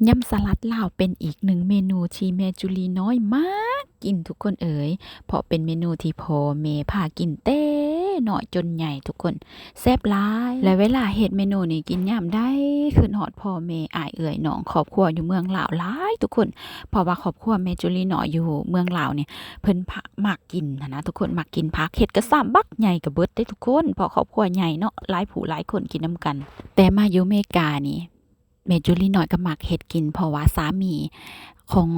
ຍຳສະຫຼັດລາວເປັນອີກໜຶ່ງເມນູທີ່ແມ່ຈູລີນ້ອຍມັກກິນທຸກຄົນເອີຍ, ເພາະເປັນເມນູທີ່ພໍ່ແມ່ພາກິນແຕ່ນ້ອຍຈົນໃຫຍ່ທຸກຄົນ, ແຊບຫຼາຍ. ແລະເວລາເຮັດເມນູນີ້ກິນຍາມໃດ ຄຶດຮອດພໍ່ແມ່ ອ້າຍເອື້ອຍນ້ອງ ຄອບຄົວຢູ່ເມືອງລາວຫຼາຍທຸກຄົນ, ເພາະວ່າຄອບຄົວແມ່ຈູລີນ້ອຍຢູ່ເມືອງລາວນີ້ ເພິ່ນ ພະ ມັກກິນຫັ້ນນະທຸກຄົນ, ມັກກິນຜັກ, ເຮັດກະຊາມບັກໃຫຍ່ກະເບິດເດ້ທຸກຄົນ, ເພາະຄອບຄົວໃຫຍ່ເນາະ, ຫຼາຍຜູ້ຫຼາຍຄົນກິນນຳກັນ. ແຕ່ມາຢູ່ເມການີ້ ແມ່ຈູລີນ້ອຍກໍມັກເຮັດກິນ ເພາະວ່າສາມີຂອງ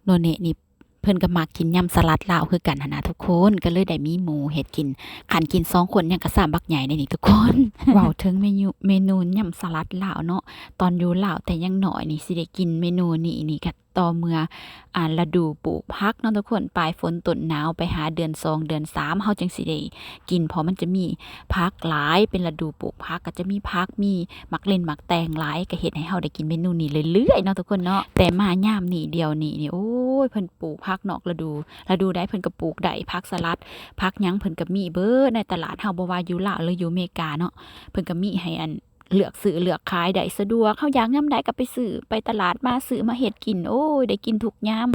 ໂນເນະນີ້ ເພິ່ນກໍມັກກິນຍຳສະຫຼັດລາວຄືກັນຫັ້ນນະທຸກຄົນ, ກໍເລີຍໄດ້ມີໝູ່ເຮັດກິນ. ຄັນກິນສອງຄົນຍັງກະຊາມບັກໃຫຍ່ເດ້ນີ້ທຸກຄົນ. ເວົ້າເຖິງເມນູ ເມນູຍຳສະຫຼັດລາວເນາະ, ຕອນຢູ່ລາວແຕ່ຍັງນ້ອຍນີ້ ຊິໄດ້ກິນເມນູນີ້ນີ້ກໍ ຕໍ່ເມື່ອ ອ່າ ລະດູປູກຜັກເນາະທຸກຄົນ, ປາຍຝົນຕົ້ນໜາວໄປຫາເດືອນສອງເດືອນສາມ ເຮົາຈຶ່ງຊິໄດ້ກິນ, ເພາະມັນຈະມີຜັກຫຼາຍ, ເປັນລະດູປູກຜັກ ກໍຈະມີຜັກ ມີໝາກເລັ່ນໝາກແຕງຫຼາຍ, ກໍເຮັດໃຫ້ເຮົາໄດ້ກິນເມນູນີ້ເລື້ອຍໆເນາະທຸກຄົນເນາະ. ແຕ່ມາຍາມນີ້ ດຽວນີ້ນີ້ ໂອ້ຍ ເພິ່ນປູກຜັກນອກລະດູ, ລະດູໃດເພິ່ນກໍປູກໄດ້, ຜັກສະຫຼັດ ຜັກຫຍັງເພິ່ນກໍມີເບິດໃນຕະຫຼາດເຮົາ, ບໍ່ວ່າຢູ່ລາວ ຫຼື ຢູ່ເມກາເນາະ, ເພິ່ນກໍມີໃຫ້ ອັນ ເລືອກຊື້ເລືອກຂາຍໄດ້ສະດວກ, ເຮົາຢາກຍາມໃດກໍໄປຊື້ ໄປຕະຫຼາດມາຊື້ມາເຮັດກິນ. ໂອ້ຍ ໄດ້ກິນທຸກຍາມ,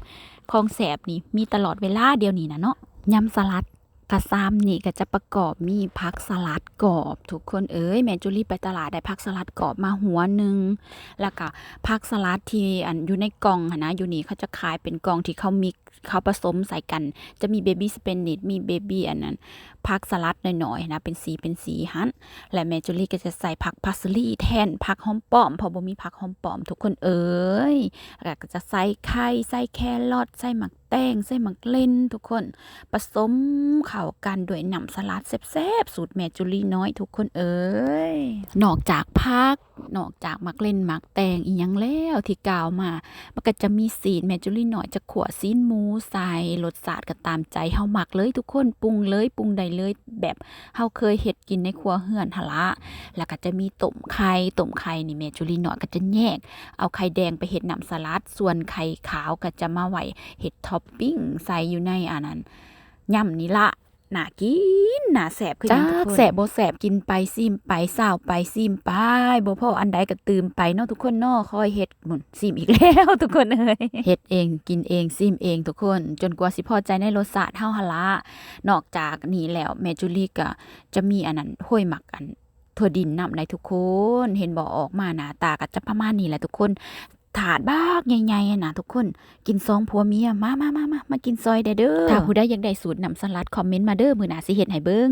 ຂອງແຊບນີ້ມີຕະຫຼອດເວລາດຽວນີ້ນະເນາະ. ຍຳສະຫຼັດກະຊາມນີ້ກໍຈະປະກອບມີຜັກສະຫຼັດກອບ ທຸກຄົນເອີຍ. ແມ່ຈູລີໄປຕະຫຼາດໄດ້ຜັກສະຫຼັດກອບມາຫົວໜຶ່ງ, ແລ້ວກະຜັກສະຫຼັດທີ່ ອັນ ຢູ່ໃນກ່ອງຫັ້ນນະ, ຢູ່ນີ້ເຂົາຈະຂາຍເປັນກ່ອງທີ່ເຂົາມິກ ເຂົາປະສົມໃສ່ກັນ, ຈະມີເບບີສະເປນິດ ມີເບບີ ອັນນັ້ນ ຜັກສະຫຼັດນ້ອຍໆນະ ເປັນສີເປັນສີຫັ້ນ. ແລະແມ່ຈູລີກໍຈະໃສ່ຜັກພາສລີແທນຜັກຫອມປ້ອມ ເພາະບໍ່ມີຜັກຫອມປ້ອມ ທຸກຄົນເອີຍ. ແລ້ວກໍຈະໃສ່ໄຂ່ ໃສ່ແຄຣອດ ໃສ່ໝາກແຕງ ໃສ່ໝາກເລັ່ນ ທຸກຄົນ, ປະສົມເຂົ້າກັນດ້ວຍນ້ຳສະຫຼັດແຊບໆ ສູດແມ່ຈູລີນ້ອຍ ທຸກຄົນເອີຍ. ນອກຈາກຜັກ ນອກຈາກໝາກເລັ່ນໝາກແຕງອີ່ຫຍັງແລ້ວທີ່ກ່າວມາ, ມັນກໍຈະມີຊີ້ນ, ແມ່ຈູລີນ້ອຍຈະຂົ້ວຊີ້ນໝູໃສ່, ລົດຊາດກໍຕາມໃຈເຮົາມັກເລີຍທຸກຄົນ, ປຸງເລີຍ, ປຸງໄດ້ເລີຍ, ແບບເຮົາເຄີຍເຮັດກິນໃນຄົວເຮືອນຫັ້ນລະ. ແລ້ວກໍຈະມີຕົ້ມໄຂ່, ຕົ້ມໄຂ່ນີ້ແມ່ຈູລີນ້ອຍກໍຈະແຍກເອົາໄຂ່ແດງໄປເຮັດນ້ຳສະຫຼັດ, ສ່ວນໄຂ່ຂາວກໍຈະມາໄວ້ເຮັດທັອບປິງໃສ່ຢູ່ໃນອັນນັ້ນ ຍຳນີ້ລະ. ໜ້າກິນໜ້າແຊບຄືຫຍັງທຸກຄົນ, ຈັກແຊບບໍ່ແຊບ ກິນໄປຊີມໄປ ຊາວໄປຊີມໄປ, ບໍ່ພໍອັນໃດກໍຕື່ມໄປເນາະທຸກຄົນເນາະ. ຄ່ອຍເຮັດ ໝຸ່ນ ຊີມອີກແລ້ວທຸກຄົນເອີຍ. ເຮັດເອງ ກິນເອງ ຊີມເອງທຸກຄົນ, ຈົນກວ່າຊິພໍໃຈໃນລົດຊາດເຮົາຫັ້ນລະ. ນອກຈາກນີ້ແລ້ວ ແມ່ຈູລີກໍຈະມີອັນນັ້ນ ໂຮຍໝາກ ອັນ ຖົ່ວດິນນຳໄດ໋ທຸກຄົນ. ເຫັນບໍ່ ອອກມາໜ້າຕາກໍຈະປະມານນີ້ແຫຼະທຸກຄົນ. ຖາດບັກໃຫຍ່ໆຫັ້ນນະທຸກຄົນ, ກິນສອງຜົວເມຍ. ມາໆໆໆ ມາກິນຊ່ອຍແດ່ເດີ. ຖ້າຜູ້ໃດຢາກໄດ້ສູດນ້ຳສະຫຼັດ ຄອມເມັນມາເດີ, ມື້ໜ້າຊິເຮັດໃຫ້ເບິ່ງ.